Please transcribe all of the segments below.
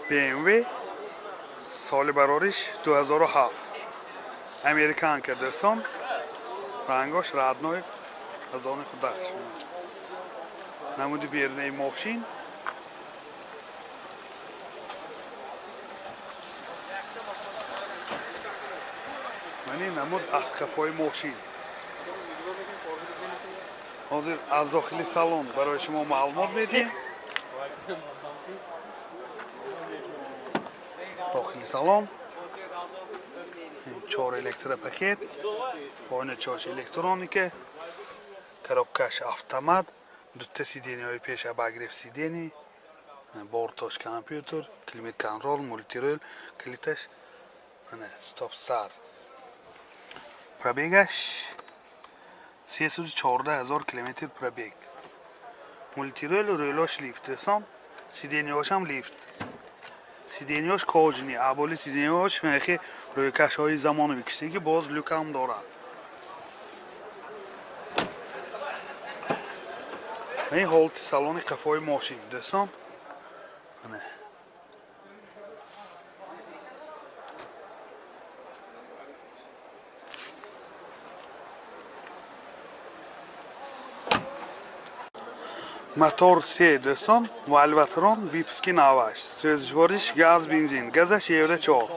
BMW соли барориш 2007 американка дӯстон, рангош родной аз они худаш. Намуди берунаи мошин. Мани намуд аз қафои мошин. Ҳозир аз дохили салон барои шумо маълумот медиҳем. Дохили салон 4 электропакет, оиначаҳош электроника, коробкаш автомат, дута сиденияҳои пеш обогрев сидений, бортош компютер, климат-контрол, мультирул, калиташ стоп старт. Пробегаш 314 000 километр пробег. Мультирул, рулош лифт дӯстон, сиденияҳошам лифт. Сиденияҳош кожаный, аболи сиденияҳош мехи рӯйкашҳои замонавӣ кишидаги, боз люкам дорад. Ин ҳолати салони қафои мошин дӯстон. Мотор се дӯстон, вальватрон випски наваш. Сӯзишвориш газ, бензин. Газаш евро 4.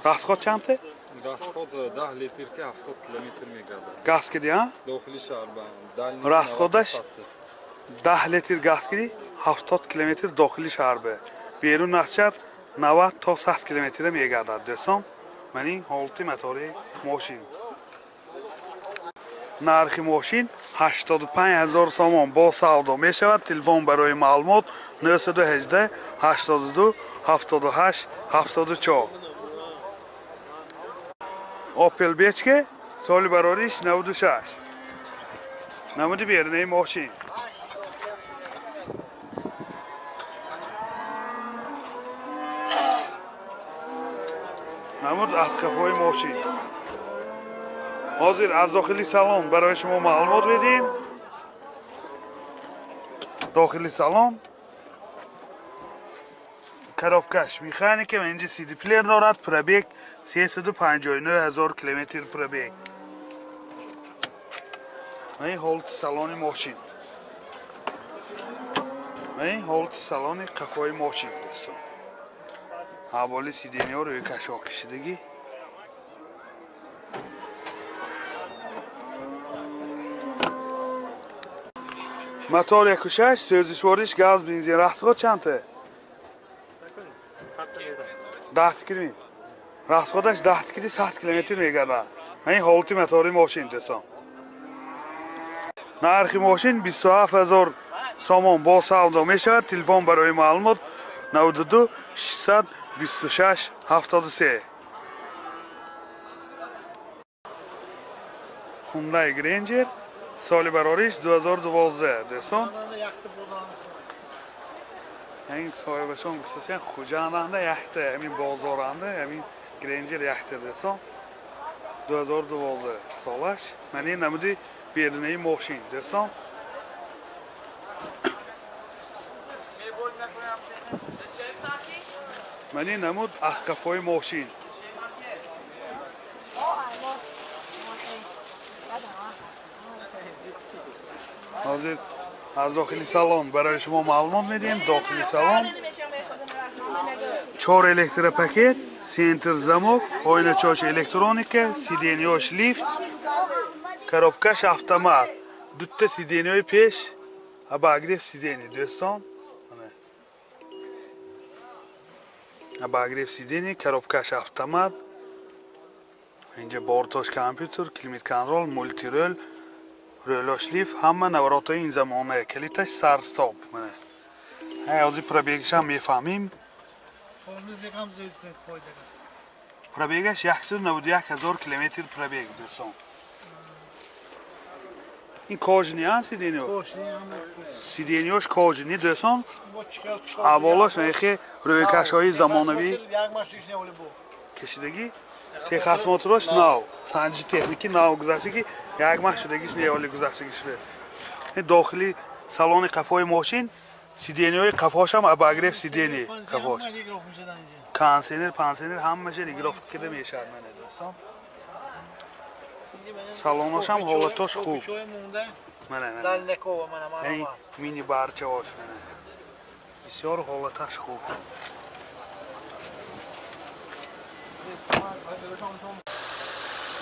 Расход чанте? Расход 10 литр ки 70 километр мегардад. Газ киди, а? Дохили шаҳр ба. Расходаш 10 литр газ киди 70 километр дохили шаҳр ба. Берун аз шаҳр 90 то 100 километр мегардад дӯстон. Ман ин ҳолати мотори мошин. Нархи мошин 85 000 сомон бо савдо мешавад. Телефон барои маълумот 918 82 78 74. Opel Бечке соли барориш 96. Намуди берунаи мошин. Намуд аз қафои мошин. Ҳозир аз дохили салон барои шумо маълумот медиҳем. Дохили салон коробкаш механика, инҷа CD плеер дорад, пробег 359 000 километр пробег. Ин ҳолати салони мошин. Ин ҳолати салони қафои мошин дӯстон. Ҳаволи сидениҳо рӯйкашҳо кишидагӣ. Мотор 1.6, сӯзишвориш газ, бензин. Расход чанте? 10 километр. Расходаш 10 километр 100 километр мегардад. Ин ҳолати мотори мошин дӯстон. Нархи мошин 27 000 сомон бо савдо мешавад. Телефон барои маълумот 92 626 73. Hyundai Granger соли барориш 2012 дӯстон. Ин соҳибашон гуфтаанд Хуҷанданда якта, ҳамин бозоранда, ҳамин Granger якта дӯстон. 2012 солаш. Ман ин намуди берунаи мошин дӯстон. Ман ин намуд аз қафои мошин. Ҳозир аз дохили салон барои шумо маълумот медиҳем. Дохили салон 4 электропакет, центр замок, оиначаҳош электроника, сиденияҳош лифт, коробкаш автомат, дута сиденияҳои пеш обогрев сидений дӯстон. Обогрев сидений, коробкаш автомат, инҷа бортош компютер, климат-контрол, мультирул, рулош лифт, ҳама наворотҳои ин замона, калиташ старт-стоп. Ҳозир пробегашам мефаҳмем. Пробегаш 191 000 километр пробег дӯстон. Ин кожаный а сидениё? Сидениёш кожаный дӯстон. Аввалаш мехе рӯйкашҳои замонавӣ кашидагӣ, техосмотрош нав, санҷи техники нав гузаштагӣ, як маҳ шудагиш не оли гузаштагиш. Дохили салони қафои мошин Сиденьеҳои қафошам обогрев сиденье қафош. Кондиционер, пансионер ҳамаша регулировка карда мешавад мана дӯстон. Салоношам ҳолатош хуб. Мана мана. Яъни мини барчаош мана. Бисёр ҳолаташ хуб.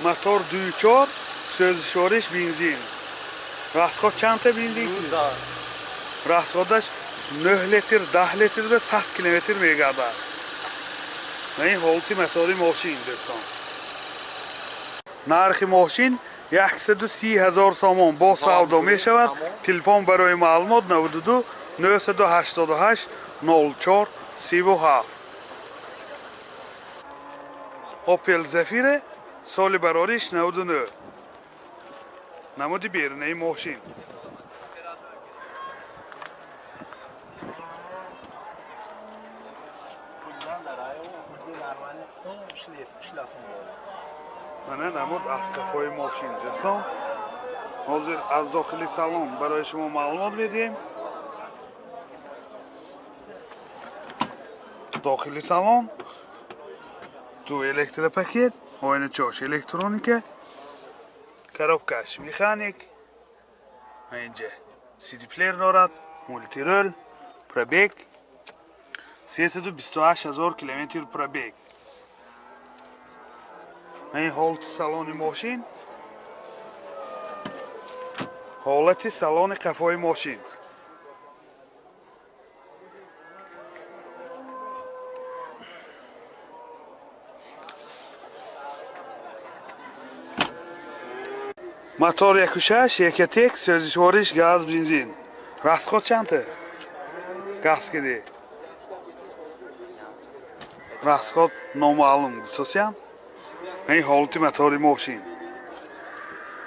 Мотор 2.4, сӯзишвориш бензин. Расход чандта бензин? Расходаш 9 литр, 10 литр ва 100 километр мегардад. Ва ин ҳолати мотори мошин дӯстон. Нархи мошин 130 ҳазор сомон бо савдо мешавад. Телефон барои маълумот 92 988 04 37. Opel Zafira соли барориш 99. Намуди берунаи мошин. Мана намуд аз қафои мошин дӯстон. Ҳозир аз дохили салон барои шумо маълумот медиҳем. Дохили салон ду электропакет, оиначош электроника, коробкаш механик, инҷа CD плеер дорад, мултирол, пробег 328 ҳазор километр пробег. Ин ҳолати салони мошин, ҳолати салони қафои мошин. Мотор 1.6, Ecotec, сӯзишвориш газ, бензин. Расход чандта? Газ киди. Расход номаълум гуфтосиям. Ин ҳолати мотори мошин.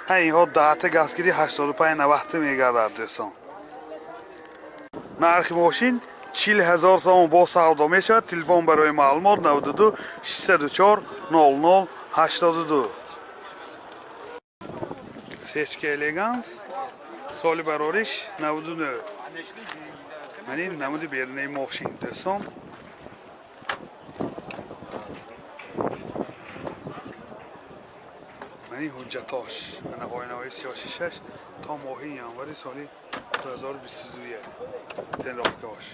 Инҳо даҳта газ киди 85-90 мегардад дӯстон. Нархи мошин 40 ҳазор сомон бо савдо мешавад. Телефон барои маълумот 92 604 00 82. Сечка Элеганс соли барориш 99. Ман ин намуди берунаи мошин дӯстон. Ман ин ҳуҷҷатош, мана оинаҳои сиёҳшишаш то моҳи январи соли 2022 тендовкаош.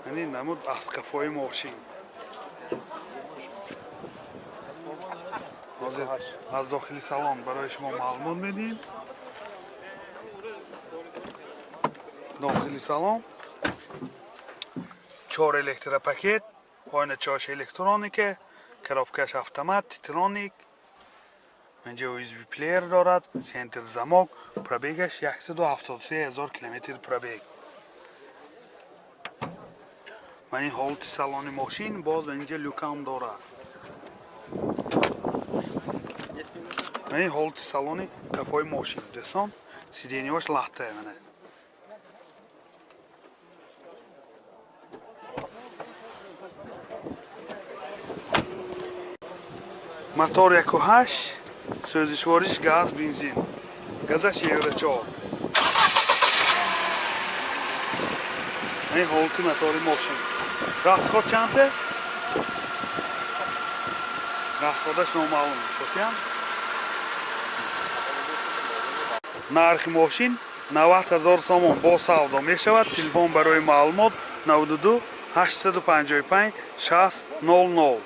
Ман ин намуд аз қафои мошин. Ҳозир аз дохили салон барои шумо маълумот медиҳем. Дохили салон 4 электропакет, оиначош электроника, коробкаш автомат, титроник, инҷа USB плеер дорад, центр замок, пробегаш 173 ҳазор километр пробег. Ман ин ҳолати салони мошин боз инҷа люкам дорад. Ман ин ҳолати салони қафои мошин дӯстон, сиденьеҳош лахта мана. Мотор 1.8, сӯзишвориш газ, бензин. Газаш Евро 4. Ин ҳолати мотори мошин. Расход чандта? Расходаш номаълум гуфтосиям. Нархи мошин 90 ҳазор сомон бо савдо мешавад. Телефон барои маълумот 92 855 60 00.